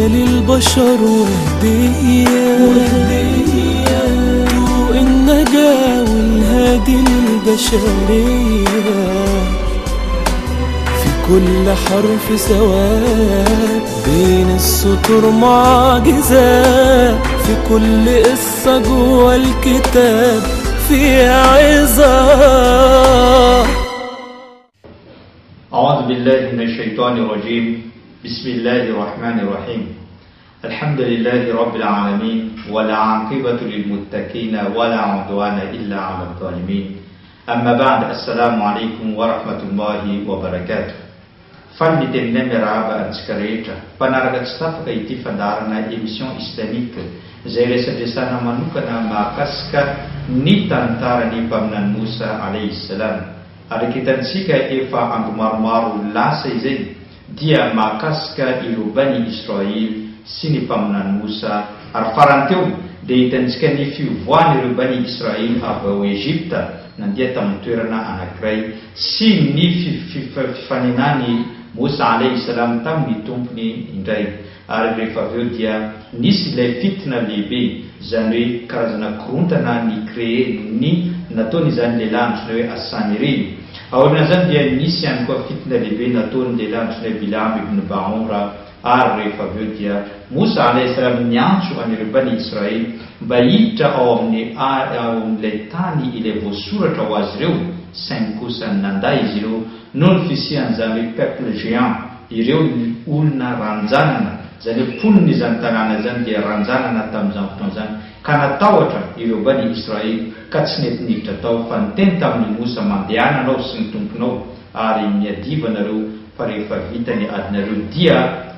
للبشر وهدية، طوق النجاة والهادي للبشرية. في كل حرف سواد بين السطور معجزات، في كل قصة جوا الكتاب فيها عظات. أعوذ بالله من الشيطان الرجيم. بسم الله الرحمن الرحيم. الحمد لله رب العالمين والعاقبة للمتقين ولا عدوان إلا على الظالمين. أما بعد السلام عليكم ورحمة الله وبركاته. Faly ny teninay miarahaba antsika rehetra mpanaraka tsy tapaka ity fandaharana émission islamique izay resadresahana manokana mahakasika ny tantaran'ny Mpaminany Moussa alayhi salam. Araka hitantsika efa andro maromaro lasa izay dia mahakasika ireo Bani Israël sy ny Mpaminany Moussa ary farany teo dia hitantsika ny fivoahan'ireo Bani Israël avy ao Egypta nandeha tamin'ny toerana anankiray sy ny fifanenan'i Moussa alayhi salam tamin'ny Tompony indray ary rehefa avy eo dia nisy ilay fitna lehibe, izany hoe karazana korontana ni-créer ny nataony izany lehilahy antsoina hoe As-Samiri. Aorian'izany dia nisy ihany koa fitna lehibe nataon'ny lehilahy antsoina hoe Bilam ibn Ba'ora ary rehefa avy eo dia Moussa alayhi salam niantso an'ireo Bani Israël mba hiditra ao amin'ny ao amin'ilay tany ilay voasoratra ho azy ireo, saingy kosa nandà izy ireo noho ny fisian'izany hoe peuple géant Ireo olona ranjanana, izany hoe mponin' izany tanàna izany dia ranjanana tamin' izany fotoana izany, ka natahotra ireo Bani Israely ka tsy nety niditra tao, fa niteny tamin' i Mosa, Mandehana anao sy ny Tomponao, ary miadiva nareo, fa rehefa vita ny adinareo dia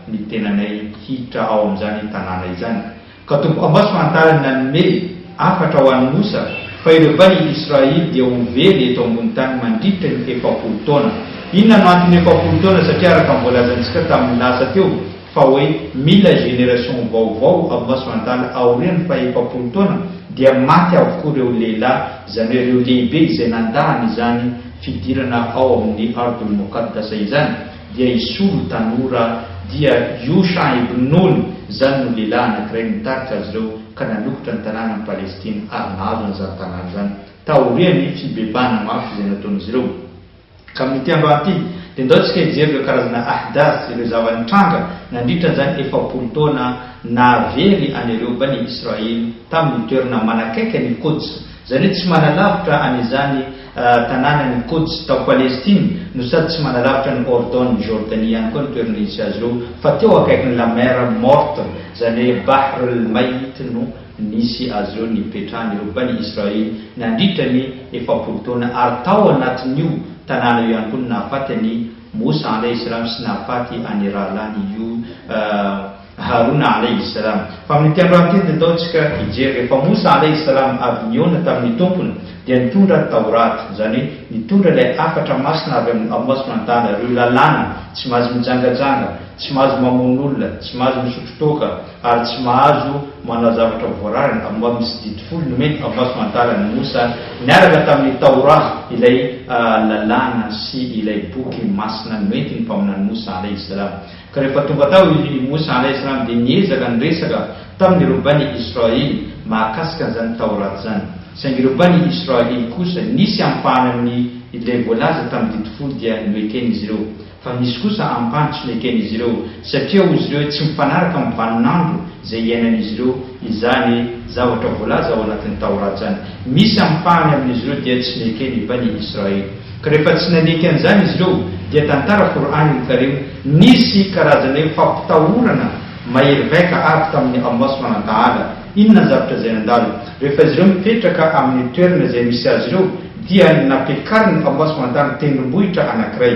ny tenanay hiditra ao amin' izany tanàna izany. Ka Tompo Allah subhanahu wa ta'ala nanome hafatra ho an'i Mosa fa ireo Bani Isra'il dia ho very eto ambony tany mandritra ny 40 taona. Inona no anton'ny 40 taona? Satria araka ny voalazantsika tamin'ny lasa teo fa hoe mila génération vaovao Allah subhanahu wa ta'ala aorian'ny faha 40 taona dia maty avokoa ireo lehilahy, izany hoe ireo lehibe izay nandà an'izany fidirana ao amin'ny Ardul Muqaddasa izany. dia hisolo tanora dia Yusha ibn Nun, izany no lehilahy anankiray nitarika azy ireo ka nanokatra ny tanànan'i Palestina ary nahazo an'izany tanàna izany taorian'ny fibebahana mafy izay nataon'izy ireo. Ka amin'ity androany ity dia ndao isika hijery ireo karazana ahdath, ireo zava-nitranga nandritra an'izany 40 taona nahavery an'ireo Bani Israil tamin'ny toerana manakaiky an'i Quds, Izany hoe tsy manalavitra an'izany tanànan'i Quds tao Palestine no sady tsy manalavitra an'i Ordon, Jordanie, ihany koa ny toerana nisy azy ireo fa teo akaikin'ny la mer Morte, izany hoe Bahr al-Mayyit no nisy azy ireo nipetrahan'ireo Bani Israël nandritra ny 40 taona ary tao anatin'io tanàna io ihany koa no nahafaty an'i Moussa alayhi salam sy nahafaty an'i rahalahiny io Harona alayhi salam. Fa amin'ity androany ity dia ndao tsika hijery rehefa Moussa alayhi salam avy nihaona tamin'ny Tompony dia nitondra Taurat, izany hoe nitondra ilay hafatra masina avy amin'i Allah subhanahu wa ta'ala, ireo lalàna, tsy mahazo mijangajanga, tsy mahazo mamono olona, tsy mahazo misotro toaka, ary tsy mahazo manao zavatra voararany, Allah misy didy folo nomeny Allah subhanahu wa ta'ala an'i Moussa niaraka tamin'ny Taurat, ilay lalàna sy ilay boky masina noentin'ny Mpaminany Moussa alayhi salam. Ka rehefa tonga tao i Moussa alayhi salam dia niezaka niresaka tamin'ireo Bani Isra'il mahakasika an'izany Tawrat izany. Saingy ireo Bani Isra'il kosa nisy ampahany amin'ny ilay voalaza tamin'ny didy folo dia noeken'izy ireo. Fa nisy kosa ampahany tsy noeken'izy ireo satria hozy ireo tsy mifanaraka amin'ny vaninandro izay iainan'izy ireo izany zavatra voalaza ao anatin'ny Tawrat izany. Misy ampahany amin'izy ireo dia tsy neken'ny Bani Isra'il. Ka rehefa tsy naneky an'izany izy ireo dia tantara Qur'an al-Karim nisy karazana hoe fampitahorana mahery vaika avy tamin'i Allah subhanahu wa ta'ala. Inona ny zavatra izay nandalo? Rehefa izy ireo mipetraka amin'ny toerana izay misy azy ireo dia nampiakarin'i Allah subhanahu wa ta'ala tendrombohitra anankiray.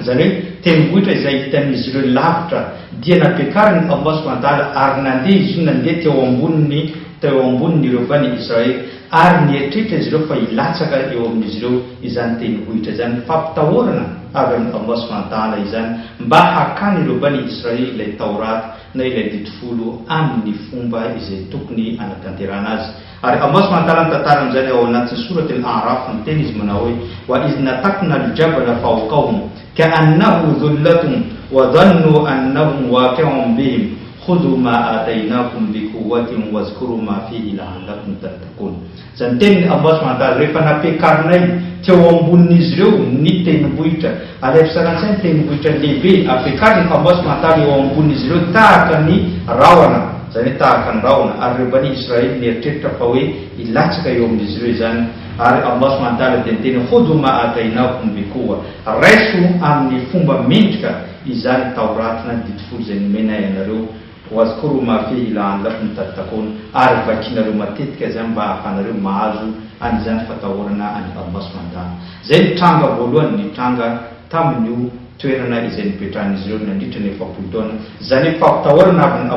Izany hoe tendrombohitra izay hitan'izy ireo lavitra dia nampiakarin'i Allah subhanahu wa ta'ala ary nandeha izy io nandeha teo ambonin'ny teo ambonin'ireo Bani Israël ary nieritreritra izy ireo fa hilatsaka eo amin'izy ireo izany tendrombohitra izany fampitahorana avy amin'i Allah subhanahu wa ta'ala izany mba hakan'ireo Bani Israël ilay Taurat na ilay didy folo amin'ny fomba izay tokony hanatanterahana azy. Ary Allah subhanahu wa ta'ala mitantara amin'izany ao anatin'ny Sourat Al-A'raf, miteny Izy manao hoe, Wa iz nataqna al-jabala fawqahum ka'annahu dhullatun wa dhannu annahum waqi'un bihim. Khudhu ma atainakum bi quwwatin wazkuru ma fihi la'allakum tattaqun. Izany tenin'i Allah subhanahu wa ta'ala, rehefa nampiakarinay teo ambonin'izy ireo ny tendrombohitra, alaivo sary an-tsaina tendrombohitra lehibe ampiakarin'i Allah subhanahu wa ta'ala eo ambonin'izy ireo tahaka ny rahona, izany hoe tahaka ny rahona, ary ireo Bani Israël nieritreritra fa hoe hilatsaka eo amin'izy ireo izany, ary Allah subhanahu wa ta'ala dia niteny, Khudhu ma atainakum bi quwwa, raiso amin'ny fomba mendrika izany Taorat na didy folo izay nomenay anareo, Wazkuru ma fihi la'allakum tattaqun, ary vakinareo matetika izany mba ahafahanareo mahazo an'izany fatahorana an'i Allah subhanahu wa ta'ala. Izay ny tranga voalohany nitranga tamin'io toerana izay nipetrahan'izy ireo nandritra ny 40 taona. Izany hoe fampitahorana avy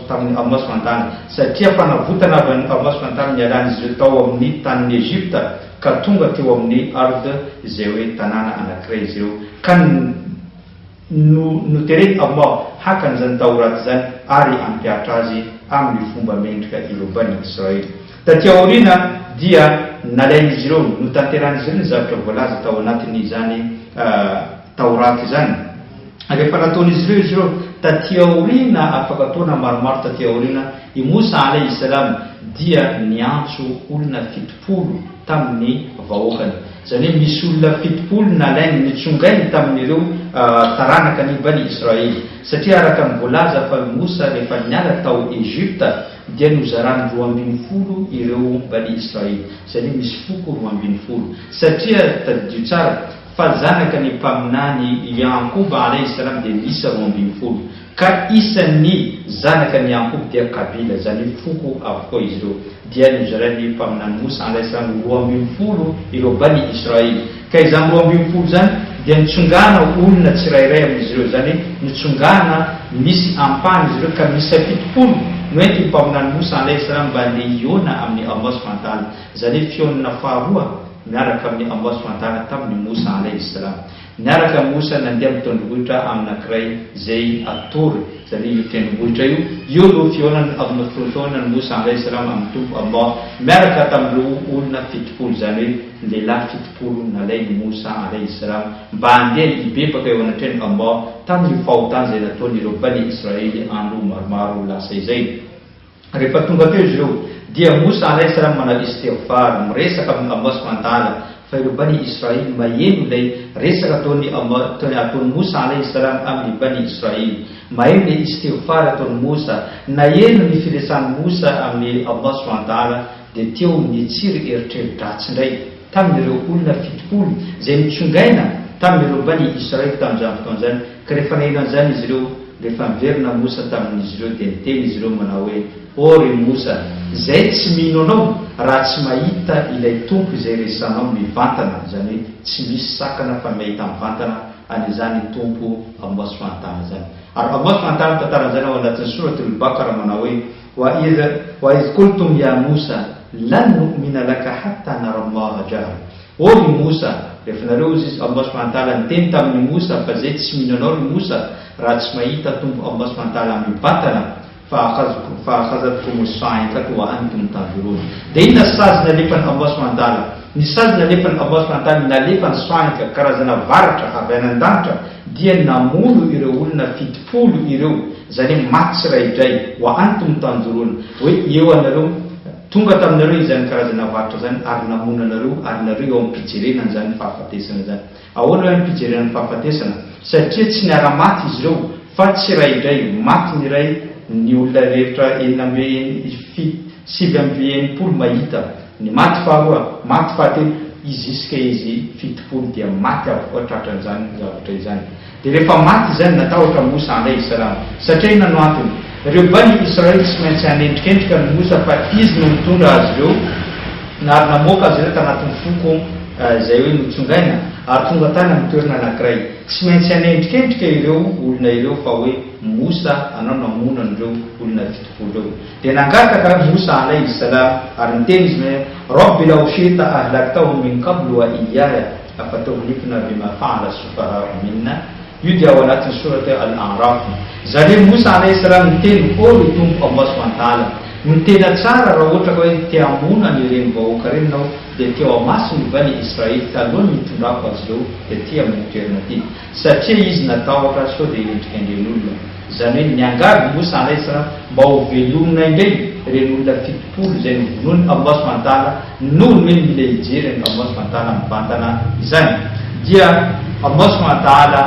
tamin'i Allah subhanahu wa ta'ala, satria fanavotana avy amin'i Allah subhanahu wa ta'ala nialan'izy ireo tao amin'ny tanin'i Egypta ka tonga teo amin'ny Ard izay hoe tanàna anankiray izy ireo ka no notereny Allah haka an'izany Taorat izany ary hampihatra azy amin'ny fomba mendrika ireo Bani Israël. Taty aoriana dia nalain'izy ireo, notanterahin'izy ireo ny zavatra voalaza tao anatin'izany Taorat izany. Rehefa nataon'izy ireo izy ireo, taty aoriana, afaka taona maromaro taty aoriana, i Moussa alayhi salam dia niantso olona 70 tamin'ny vahoakany. Izany hoe misy olona 70 nalainy, nitsongainy tamin'ireo taranaka ny Bani Israely. Satria araka ny voalaza fa i Mosa rehefa niala tao Egypta dia nozarany 12 ireo Bani Israely. Izany hoe misy foko 12. Satria tadidio tsara fa zanaka ny mpaminany Ya'qoub alayhi salam dia miisa 12. Ka isan'ny zanaka ny Ya'qoub dia kabila, izany hoe foko avokoa izy ireo. Dia nozarain'ny Mpaminany Mosa alayhi salam ho 12 ireo Bani Israël. Ka izany 12 izany dia nitsongana olona tsirairay amin'izy ireo, izany hoe nitsongana misy ampahany izy ireo ka miisa 70 no entin'ny Mpaminany Mosa alayhi salam mba handeha hihaona amin'i Allah subhanahu wa ta'ala. Izany hoe fihaonana faharoa miaraka amin'i Allah subhanahu wa ta'ala tamin'i Mosa alayhi salam. Niaraka Mosa nandeha amin'ny tendrombohitra aminankiray izay atory, izany hoe io tendrombohitra io, io no fihaonany amin'ny fihaonan'i Mosa alayhi salam amin'ny Tompo Allah, miaraka tamin'ireo olona 70, izany hoe lehilahy 70 nalain'i Mosa alayhi salam mba handeha hibebaka eo anatrehan'i Allah tamin'ny fahotana izay nataon'ireo Bani Israely andro maromaro lasa izay. Rehefa tonga teo izy ireo, dia Moussa alaihi salam manao istighfar, miresaka amin'i Allah subhanahu wa ta'ala, fa ireo Bani Israil maheno ilay resaka ataon'i Allah, ataon'i Moussa alaihi salam amin'i Bani Israil. Maheno ilay istighfar ataon'i Moussa, naheno ny firesahan'i Moussa amin'i Allah subhanahu wa ta'ala, dia teo nitsiry eritreri-dratsy indray tamin'ireo olona 70 izay notsongaina tamin'ireo Bani Israil tamin'izany fotoana izany, ka rehefa naheno an'izany izy ireo, Rehefa niverina Mosa tamin'izy ireo dia niteny izy ireo manao hoe, Ô ry Mosa, izay tsy mino anao raha tsy mahita ilay Tompo izay resanao mivantana, izany hoe tsy misy sakana fa mahita mivantana an'izany Tompo Allah subhanahu wa ta'ala izany. Ary Allah subhanahu wa ta'ala mitantara an'izany ao anatin'ny Souratul Baqara manao hoe, Wa idh wa idh qultum ya Mosa lan nu'mina laka hatta nara Allaha jahra. Ô ry Mosa, rehefa nareo hozy izy, Allah subhanahu wa ta'ala niteny tamin'i Mosa fa zay tsy mino anao ry Mosa raha tsy mahita Tompo Allah subhanahu wa ta'ala mivantana, fa akhazatkumu sa'iqatu wa antum tanzurun. Dia inona sazy nalefan'i Allah subhanahu wa ta'ala? Ny sazy nalefan'i Allah subhanahu wa ta'ala, nalefany sa'iqa, karazana varatra avy any an-danitra, dia namono ireo olona 70 ireo, izany hoe maty tsiraidray, wa antum tanzurun, hoe eo anareo, Tonga taminareo izany karazana varotra izany ary namono anareo ary nareo eo am-pijerena an'izany fahafatesana izany. Ahoana hoe am-pijerena ny fahafatesana? Satria tsy niara-maty izy ireo fa tsiraidray, maty ny iray, ny olona rehetra 69 mahita, ny maty faharoa, maty fahatelo, izy ziska izy 70 dia maty avokoa tratran'izany zavatra izany. Dia rehefa maty izany, natahotra Mosa alaihi salam. Satria inona no antony? Ireo Bani Israel tsy maintsy hanendrikendrika an'i Mosa fa izy no nitondra azy ireo ary namoaka azy ireo tanatin'ny foko izay hoe notsongaina ary tonga tany amin'ny toerana anankiray. Tsy maintsy hanendrikendrika ireo olona ireo fa hoe Mosa anao namono an'ireo olona 70 ireo. Dia nangataka Mosa alaihi salam ary niteny izy hoe, Rabbi law shi'ta ahlaktahum min qablu wa iyaya. Afatuhlikna bima fa'ala sufaha'u minna, io dia ao anatin'ny sourate Al-A'raf. Izany hoe Moussa alayhi salam niteny, Oh ry Tompo Allah subhanahu wa ta'ala, ny tena tsara raha ohatra ka hoe te hamono an'ireny vahoaka ireny ianao dia teo amason'ny Bani Israel talohan'ny nitondrako azy ireo tety amin'ny toerana ity. Satria izy natahotra sao dia hendrikendren'olona. Izany hoe niangavy Mosa alaihi salam mba ho velomina indray ireny olona 70 izay novonoin'i Allah subhanahu wa ta'ala noho ny hoe mila hijery an'i Allah subhanahu wa ta'ala mivantana izany. Dia Allah subhanahu wa ta'ala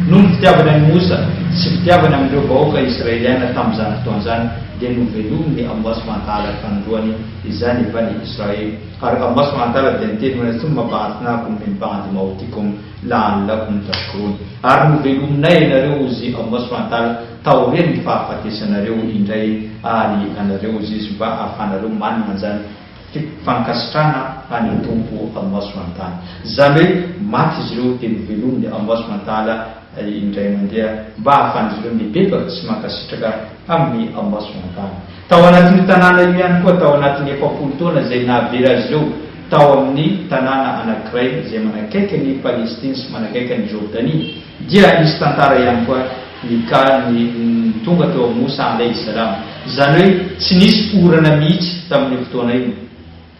noho ny fitiavany an'i Mosa sy fitiavany amin'ireo vahoaka Israeliana tamin'izany fotoana izany dia novelomin'i Allah subhanahu wa ta'ala fanindroany izany Bani Israel. Ary Allah subhanahu wa ta'ala dia niteny hoe thumma ba'athnakum min ba'di mawtikum la'allakum tashkurun. Ary novelominay ianareo hozy Allah subhanahu wa ta'ala taorian'ny fahafatesanareo indray ary anareo hozy Izy mba ahafahanareo manana an'izany fankasitrahana an'ny Tompo Allah subhanahu wa ta'ala. Izany hoe maty izy ireo dia novelominy Allah subhanahu wa ta'ala indray mandeha mba ahafahan'izy ireo mibebaka sy mankasitraka amin'i Allah subhanahu wa ta'ala. Tao anatin'io tanàna io ihany koa tao anatin'ny 40 taona izay nahavery azy ireo tao amin'ny tanàna anankiray izay manakaiky an'i Palestine sy manakaiky an'i Jordanie dia nisy tantara ihany koa ny ka ny tonga teo amin'i Moussa alayhi salam. Izany hoe tsy nisy orana mihitsy tamin'io fotoana io.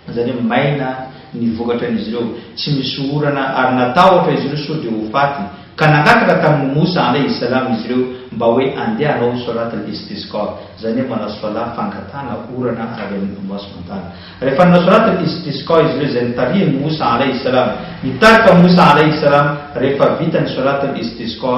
Izany hoe maina ny vokatra an'izy ireo, tsy misy orana ary natahotra izy ireo sao dia ho faty. Ka nangataka tamin'i Moussa alayhi salam izy ireo mba hoe andeha hanao solat al-istisqa, izany hoe manao solat fangatahana orana avy amin'i Allah subhanahu wa ta'ala. Rehefa nanao solat al-istisqa izy ireo izay notarihin'i Moussa alayhi salam, nitarika Moussa alayhi salam, rehefa vita ny solat al-istisqa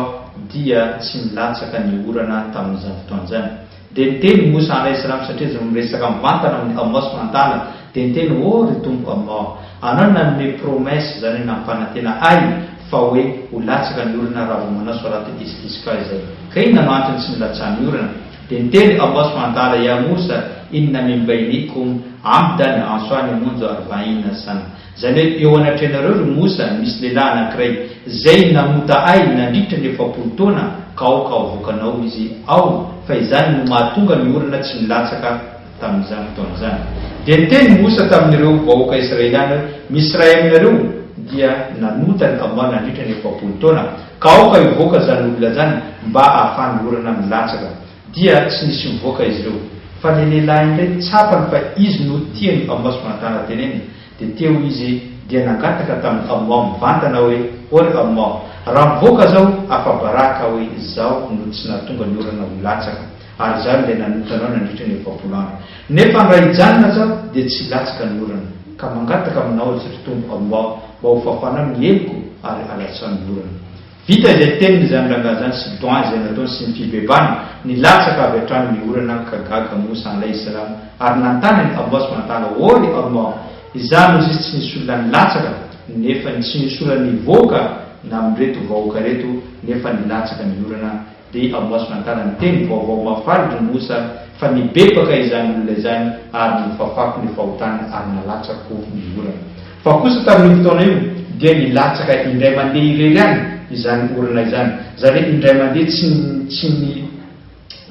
dia tsy nilatsaka ny orana tamin'izany fotoana izany. Dia niteny Moussa alayhi salam satria izy miresaka mivantana amin'i Allah subhanahu wa ta'ala, dia niteny, Oh ry Tompo Allah, Anao no nanome promesse, izany hoe nampanantena ahy fa hoe ho latsaka ny orana raha vao manao solat istisqa izay. Ka inona no antony tsy nilatsahan'ny orana? Dia niteny Allah subhanahu wa ta'ala, Ya Moussa, inna min baynikum abdan asani mundu arba'ina sana. Izany hoe, eo anatrehanareo ry Mosa, misy lehilahy anankiray, izay nanota ahy nandritra ny 40 taona, ka aoka havoakanao izy ao, fa izany no mahatonga ny orana tsy nilatsaka tamin'izany fotoana izany. Dia niteny Mosa tamin'ireo vahoaka Israeliana hoe, Misy iray aminareo dia nanota an'i Allah nandritra ny 40 taona, ka aoka hivoaka izany olona izany, mba hahafahan'ny orana milatsaka. Dia tsy nisy nivoaka izy ireo. Fa ilay lehilahy indray tsapany fa izy no tian'i Allah subhanahu wa ta'ala tenenina, dia teo izy dia nangataka tamin'i Allah mivantana hoe, Ô ry Allah, raha mivoaka zaho, afa-baraka hoe izaho no tsy nahatonga ny orana ho latsaka, ary izaho ilay nanota anao nandritra ny 40 andro. Nefa raha hijanona zaho dia tsy hilatsaka ny orana. Ka mangataka aminao aho ry Tompo Allah mba ho fafanao ny heloko ary alatsaho ny orana. Vita izay teniny izany rangahy izany sy doin izay nataony sy ny fibebana, nilatsaka avy hatrany ny orana ka gaga Moussa alaihi salam ary nanontany an'i Allah subhanahu wa ta'ala, Ô ry Allah, izany ozy izy tsy nisy olona nilatsaka nefa tsy nisy olona nivoaka na amin'ireto vahoaka ireto nefa nilatsaka ny orana, dia Allah subhanahu wa ta'ala niteny vaovao mahafaly ry Moussa fa nibebaka izany olona izany ary nofafako ny fahotany ary nalatsako ny orana. Fa kosa tamin'io fotoana io dia nilatsaka indray mandeha irery ihany izany orana izany, izany hoe indray mandeha tsy tsy ny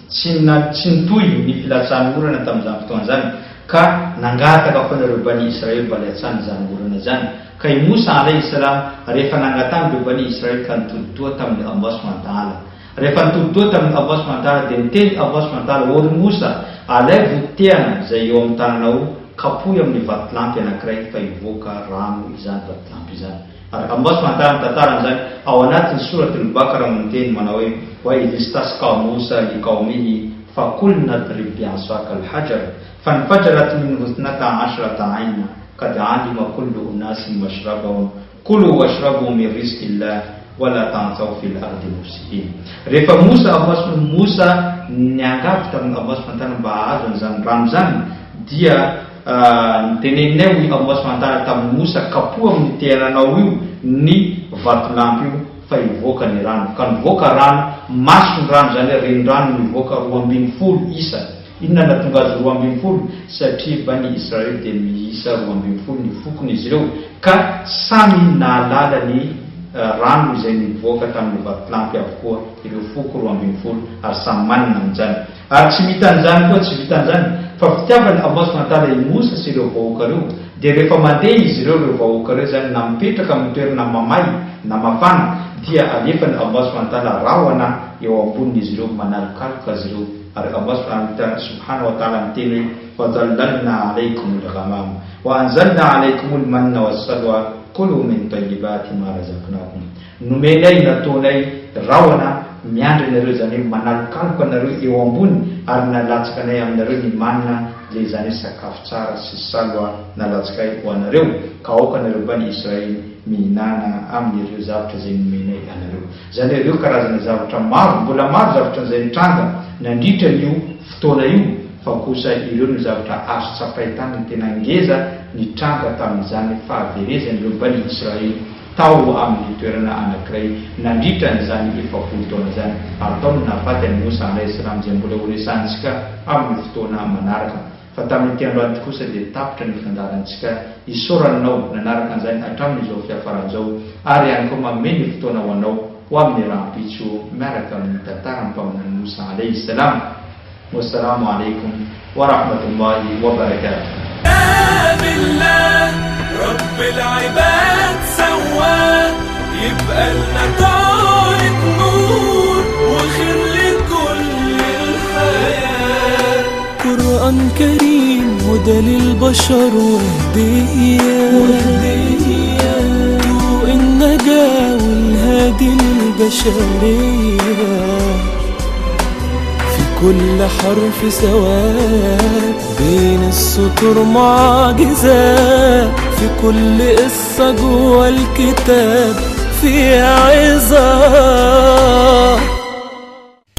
tsy na tsy nitohy ny filatsahan'ny orana tamin'izany fotoana izany, ka nangataka foana ireo Bani Israel mba hilatsahany izany orana izany. Ka i Mosa alaihi salam rehefa nangatahany ireo Bani Israel ka nitodi-doha tamin'i Allah subhanahu wa ta'ala. Rehefa nitodi-doha tamin'i Allah subhanahu wa ta'ala dia niteny Allah subhanahu wa ta'ala, Ô ry Mosa, alaivo tehana izay eo amin'ny tananao, kapohy amin'ny vatolampy anankiray fa hivoaka rano izany vatolampy izany. Ary Allah subhanahu wa ta'ala mitantara an'izany ao anatin'ny Sourate Al-Baqarah miteny manao hoe, Wa idh istasqa Mousa li qawmihi fa qulna idrib bi'asaka al-hajar fanfajarat minhu ithnata ashrata ayna qad alima kullu unasin mashrabahum Kulu washrabu min rizqillah wala ta'thaw fil ardi mufsidin. Rehefa Mosa Allah Mosa niangavy tamin'i Allah subhanahu wa ta'ala mba hahazo an'izany rano izany dia noteneninay hoy Allah subhanahu wa ta'ala tamin'i Mosa kapoho amin'ny tehananao io ny vatolampy io fa hivoaka ny rano. Ka nivoaka rano, mason-drano izany hoe renirano nivoaka 12 isa. Inona no nahatonga azy 12? Satria Bani Israel dia miisa 12 ny fokony izy ireo, ka samy nahalala ny rano izay nivoaka tamin'ny vatolampy avokoa ireo foko 12, ary samy manana an'izany. Ary tsy vitan'izany koa, tsy vitan'izany, fa fitiavan'i Allah subhanahu wa ta'ala i Mosa sy ireo vahoaka ireo, dia rehefa mandeha izy ireo, ireo vahoaka ireo izany, na mipetraka amin'ny toerana mamay na mafana, dia alefan'i Allah subhanahu wa ta'ala rahona eo ambonin'izy ireo, manalokaloka azy ireo. Ary Allah subhanahu wa ta'ala miteny hoe, Wa dhallalna alaykumul ghamam, wa anzalna alaykumul manna was salwa, kulu min tayyibati ma razaqnakum. Nomenay, nataonay, rahona miandry anareo, izany hoe manalokaloka anareo eo ambony, ary nalatsaka anay aminareo ny manna, dia izany hoe sakafo tsara sy salwa nalatsakay ho anareo, ka aoka nareo Bani Israil mihinana amin'ireo zavatra izay nomenay anareo. Izany hoe ireo karazana zavatra maro, mbola maro zavatra izay nitranga nandritra an'io fotoana io, fa kosa ireo no zavatra azo tsapain-tanana tena ngeza nitranga tamin'izany fahaverezan'ireo Bani Israil tao amin'ny toerana anankiray nandritra an'izany 40 taona izany, ary tao no nahafaty an'i Mosa alaihi salam izay mbola horesahantsika amin'ny fotoana manaraka. Fa tamin'ity androany ity kosa dia tapitra ny fandaharantsika isaoranao nanaraka an'izany hatramin'izao fiafarany izao ary ihany koa manome ny fotoana ho anao ho amin'ny rahampitso miaraka amin'ny tantaran'ny Mpaminany Mosa alaihi salam. Wassalamu alaikum wa rahmatullahi wa barakatuh. بالله رب العباد سواه يبقى لنا طارة نور وخير لكل الحياة قرآن كريم هدى للبشر وهدية وهدية ضوء النجاة والهادي للبشرية في كل حرف سواد بين السطور معجزات في كل قصة جوا الكتاب في عظات.